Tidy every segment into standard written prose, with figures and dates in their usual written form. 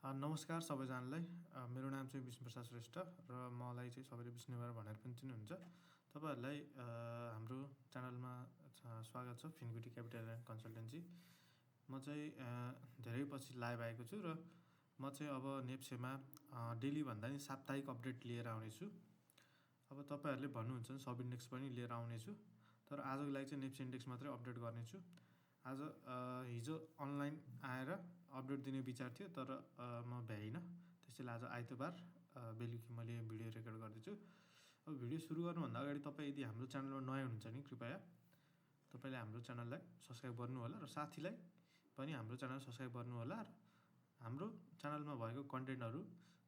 नमस्कार सबैजनालाई। मेरो नाम चाहिँ विष्णुप्रसाद श्रेष्ठ र मलाई चाहिँ सबैले विष्णुबार भनेर पनि चिन्नुहुन्छ। तपाईँहरूलाई हाम्रो च्यानलमा स्वागत छ, फिनगुटी क्यापिटल एन्ड कन्सल्टेन्सी। म चाहिँ धेरै पछि लाइभ आएको छु र म चाहिँ अब नेप्सेमा डेली भन्दा नि साप्ताहिक अपडेट लिएर आउनेछु। अब तपाईँहरूले भन्नुहुन्छ भने सब इन्डेक्स पनि लिएर आउनेछु, तर आजको लागि चाहिँ नेप्से इन्डेक्स मात्रै अपडेट गर्नेछु। आज हिजो अनलाइन आएर अपडेट दिने विचार थियो, तर म भ्याइनँ। त्यसैले आज आइतबार बेलुकी मैले भिडियो रेकर्ड गर्दैछु। अब भिडियो सुरु गर्नुभन्दा अगाडि तपाईँ यदि हाम्रो च्यानलमा नयाँ हुनुहुन्छ भने कृपया तपाईँले हाम्रो च्यानललाई सब्सक्राइब गर्नु होला र साथीलाई पनि हाम्रो च्यानल सब्सक्राइब गर्नु होला र हाम्रो च्यानलमा भएको कन्टेन्टहरू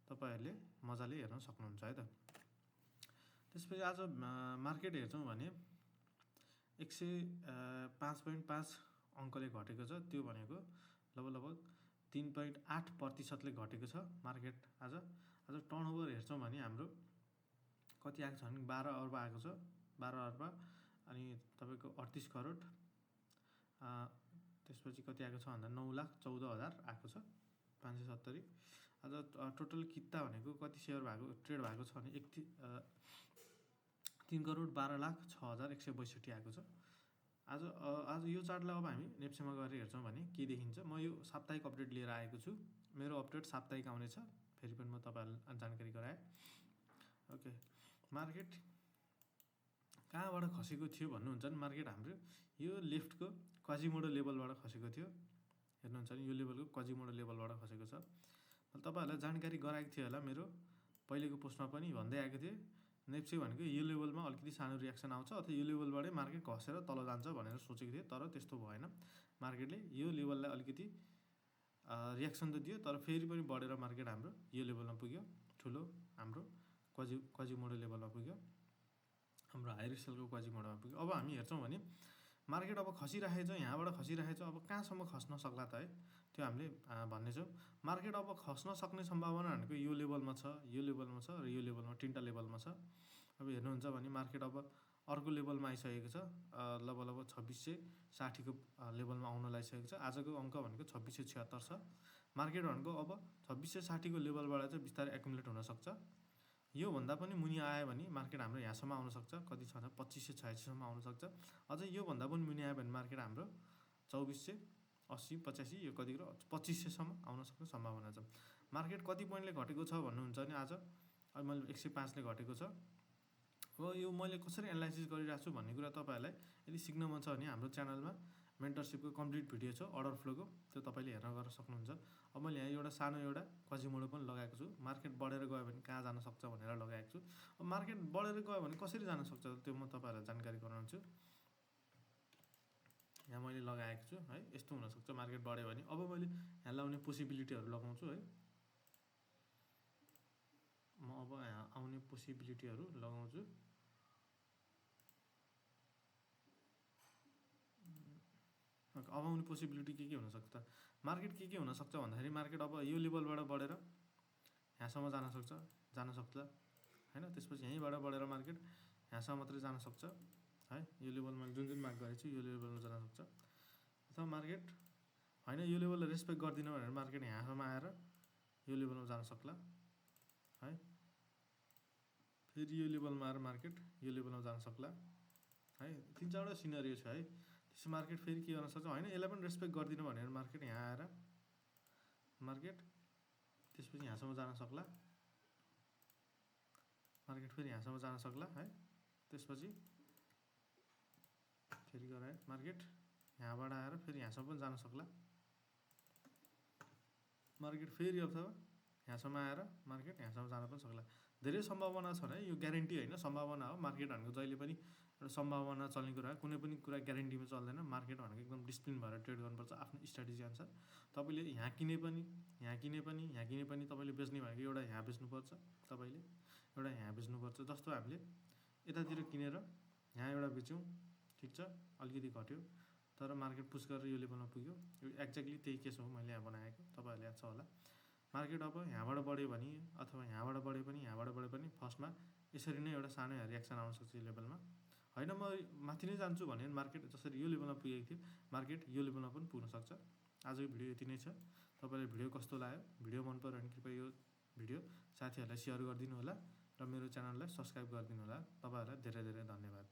तपाईँहरूले मजाले हेर्न सक्नुहुन्छ है त। त्यसपछि आज मार्केट हेर्छौँ भने 105.5 अङ्कले घटेको छ। त्यो भनेको लगभग 3.8% घटेको छ मार्केट। आज टर्नओभर हेर्छौँ भने हाम्रो कति आएको छ भने 12 अर्ब आएको छ। 12 अर्ब अनि तपाईँको 38 करोड। त्यसपछि कति आएको छ भन्दा 9,14,000 आएको छ, 570। आज टोटल किता भनेको कति सेयर भएको ट्रेड भएको छ भने 3,12,06,162 आएको छ। आज यो चार्टलाई अब हामी नेप्सेमा गएर हेर्छौँ भने के देखिन्छ। म यो साप्ताहिक अपडेट लिएर आएको छु। मेरो अपडेट साप्ताहिक आउनेछ, फेरि पनि म तपाईँहरूलाई जानकारी गराएँ। ओके, मार्केट कहाँबाट खसेको थियो भन्नुहुन्छ भने मार्केट हाम्रो यो लेफ्टको क्वाजिमोडो लेभलबाट खसेको थियो। हेर्नुहुन्छ भने यो लेभलको क्वाजिमोडो लेभलबाट खसेको छ। मैले तपाईँहरूलाई जानकारी गराएको थिएँ होला, मेरो पहिलेको पोस्टमा पनि भन्दै आएको थिएँ। नेप्से भनेको यो लेभलमा अलिकति सानो रियाक्सन आउँछ अथवा यो लेभलबाटै मार्केट घसेर तल जान्छ भनेर सोचेको थिएँ, तर त्यस्तो भएन। मार्केटले यो लेभललाई अलिकति रियाक्सन त दियो, तर फेरि पनि बढेर मार्केट हाम्रो यो लेभलमा पुग्यो। ठुलो हाम्रो क्वाजिमोडो लेभलमा पुग्यो, हाम्रो हाई रिस्कको क्वाजिमोडोमा पुग्यो। अब हामी हेर्छौँ भने मार्केट अब खसिरहेको छ, यहाँबाट खसिरहेको छ। अब कहाँसम्म खस्न सक्ला त है, त्यो हामीले भन्नेछौँ। मार्केट अब खस्न सक्ने सम्भावना भनेको यो लेभलमा छ, यो लेभलमा छ र यो लेभलमा, तिनवटा लेभलमा छ। अब हेर्नुहुन्छ भने मार्केट अब अर्को लेभलमा आइसकेको छ। लगभग 2660 को लेभलमा आउन लागिसकेको छ। आजको अङ्क भनेको 2676 छ। मार्केट भनेको अब 2660 को लेभलबाट चाहिँ बिस्तारै एकुमुलेट हुनसक्छ। योभन्दा पनि मुनि आयो भने मार्केट हाम्रो यहाँसम्म आउनसक्छ। कति छ भने 2586सम्म आउनसक्छ। अझै योभन्दा पनि मुनि आयो भने मार्केट हाम्रो 2480, 85, यो कति 2500सम्म आउन सक्ने सम्भावना छ। मार्केट कति पोइन्टले घटेको छ भन्नुहुन्छ भने आज मैले 105ले घटेको छ। अब यो मैले कसरी एनालाइसिस गरिरहेको छु भन्ने कुरा तपाईँहरूलाई यदि सिक्न मन छ भने हाम्रो च्यानलमा मेन्टरसिपको कम्प्लिट भिडियो छ अर्डर फ्लोको, त्यो तपाईँले हेर्न गर्न सक्नुहुन्छ। अब मैले यहाँ एउटा सानो एउटा क्वाजिमोडो पनि लगाएको छु। मार्केट बढेर गयो भने कहाँ जान सक्छ भनेर लगाएको छु। अब मार्केट बढेर गयो भने कसरी जान सक्छ त्यो म तपाईँहरूलाई जानकारी गराउँछु। यहाँ मैले लगाएको छु है, यस्तो हुनसक्छ मार्केट बढ्यो भने। अब मैले यहाँ लगाउने पोसिबिलिटीहरू लगाउँछु है। म अब यहाँ आउने पोसिबिलिटीहरू लगाउँछु। अब आउने पोसिबिलिटी के हुनसक्छ त, मार्केट के हुनसक्छ भन्दाखेरि मार्केट अब यो लेभलबाट बढेर यहाँसम्म जान सक्छ हैन। त्यसपछि यहीँबाट बढेर मार्केट यहाँसम्म मात्रै जान सक्छ है। यो लेभलमा जुन मार्क गरेको छु यो लेभलमा जान सक्छ। अथवा मार्केट हैन यो लेभललाई रेस्पेक्ट गर्दिन भनेर मार्केट यहाँसम्म आएर यो लेभलमा जान सक्ला है। फेरि यो लेभलमा आएर मार्केट यो लेभलमा जान सक्ला है। 3-4वटा सिनेरियो छ है। त्यसपछि मार्केट फेरि के गर्न सक्छ हैन, यसलाई पनि रेस्पेक्ट गर्दिन भनेर मार्केट यहाँ आएर मार्केट त्यसपछि यहाँसम्म जान सक्ला। मार्केट फेरि यहाँसम्म जान सक्ला है। त्यसपछि फेरि गराए मार्केट यहाँबाट आएर फेरि यहाँसम्म पनि जान सक्ला। मार्केट फेरि अथवा यहाँसम्म आएर मार्केट यहाँसम्म जान पनि सक्ला। धेरै सम्भावना छन् है, यो ग्यारेन्टी होइन, सम्भावना हो। मार्केट भनेको जहिले पनि एउटा सम्भावना चल्ने कुरा, कुनै पनि कुरा ग्यारेन्टीमा चल्दैन। मार्केट भनेको एकदम डिसिप्लिन भएर ट्रेड गर्नुपर्छ आफ्नो स्ट्राटेजी अनुसार। तपाईँले यहाँ किने पनि तपाईँले बेच्ने भनेको एउटा यहाँ बेच्नुपर्छ, तपाईँले एउटा यहाँ बेच्नुपर्छ। जस्तो हामीले यतातिर किनेर यहाँ एउटा बेच्यौँ, ठिक छ, अलिकति घट्यो, तर मार्केट पुस गरेर यो लेभलमा पुग्यो। यो एक्ज्याक्टली त्यही केस हो मैले यहाँ बनाएको, तपाईँहरूले याद छ होला। मार्केट अब यहाँबाट बढ्यो भने अथवा यहाँबाट बढ्यो पनि यहाँबाट बढ्यो पनि फर्स्टमा यसरी नै एउटा सानो रियाक्सन आउन सक्छ यो लेभलमा होइन। म माथि नै जान्छु भने मार्केट जसरी यो लेभलमा पुगेको थियो मार्केट यो लेभलमा पनि पुग्न सक्छ। आजको भिडियो यति नै छ। तपाईँलाई भिडियो कस्तो लाग्यो, भिडियो मन पऱ्यो भने कृपया यो भिडियो साथीहरूलाई सेयर गरिदिनु होला र मेरो च्यानललाई सब्सक्राइब गरिदिनु होला। तपाईँहरूलाई धेरै धेरै धन्यवाद।